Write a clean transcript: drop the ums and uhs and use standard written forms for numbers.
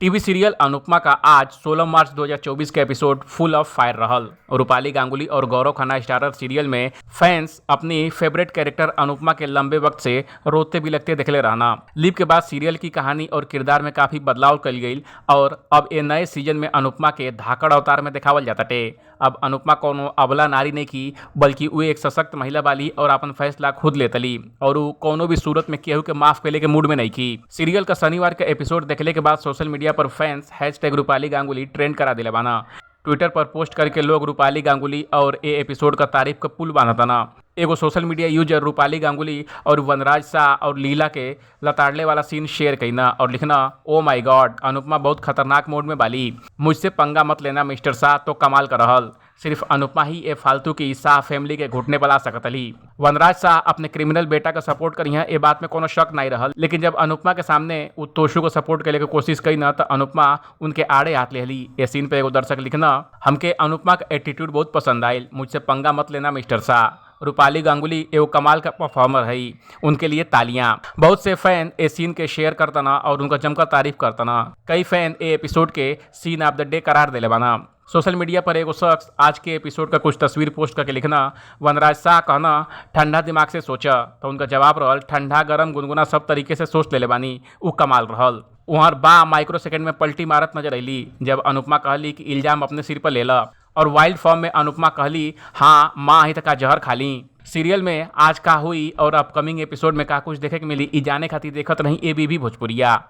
TV serial Anupama का आज 16 मार्च 2024 का एपिसोड फुल ऑफ फायर रहल। रूपाली गांगुली और गौरव खन्ना स्टारर सीरियल में फैंस अपनी फेवरेट कैरेक्टर अनुपमा के लंबे वक्त से रोते बिलखते देखले रहना। लीव के बाद सीरियल की कहानी और किरदार में काफी बदलाव कल गई और अब ये नए सीजन में अनुपमा के धाकड़ अवतार में देखावल जाता टे। अब अनुपमा कोनो अबला नारी नहीं की, बल्कि वो एक सशक्त महिला बाली और अपन फैसला खुद लेतली और वो कोनो भी सूरत में केहू के माफ कैले के मूड में नहीं की। सीरियल का शनिवार के एपिसोड देखले के बाद सोशल मीडिया पर फैंस #रूपाली गांगुली ट्रेंड करा दिले बाना। ट्विटर पर पोस्ट करके लोग रूपाली गांगुली और ए एपिसोड का तारीफ का पुल बांधताना। एगो social media user Rupali Ganguly और वनराज शाह और लीला के लताड़ले वाला सीन शेयर कईना और लिखना, "ओ my God, Anupama बहुत खतरनाक मोड में बाली। मुझसे पंगा मत लेना मिस्टर शाह।" तो कमाल कर रहल। सिर्फ अनुपमा ही ए फालतू की शाह फैमिली के घुटने पर ला सकतली। वनराज शाह अपने क्रिमिनल बेटा का सपोर्ट करी है, ए बात में कोनो शक नहीं रहल, लेकिन जब अनुपमा के सामने उ तोशु को सपोर्ट करे के कोशिश कई ना, तो अनुपमा उनके आड़े हाथ लेहली। ए सीन पे एगो दर्शक लिखना, "हमके अनुपमा का एटीट्यूड बहुत पसंद आयल। मुझसे पंगा मत लेना मिस्टर शाह। रूपाली गांगुली एगो कमाल का परफॉर्मर है, उनके लिए तालियां।" बहुत से फैन ए सीन के शेयर करतना और उनका जमकर तारीफ करतना। कई फैन ए एपिसोड के सीन ऑफ the day करार दिले बाना। सोशल मीडिया पर एगो शख्स आज के एपिसोड का कुछ तस्वीर पोस्ट करके लिखना, वनराज शाह कहना, "ठंडा दिमाग से सोचा।" तो उनका जवाब रहल, "ठंडा, गरम, गुनगुना, सब तरीके से सोच लेले बानी।" उ कमाल रहल। वहाँ बा माइक्रो सेकेंड में पलटी मारत नजर अली, जब अनुपमा कहली कि इल्जाम अपने सिर पर लेला और वाइल्ड फॉर्म में अनुपमा कहली, "हाँ, माँ ही तक का जहर खाली।" सीरियल में आज का हुई और अपकमिंग एपिसोड में का कुछ देखे के मिली, ई जाने खातिर देखत रही एबीवी भोजपुरिया।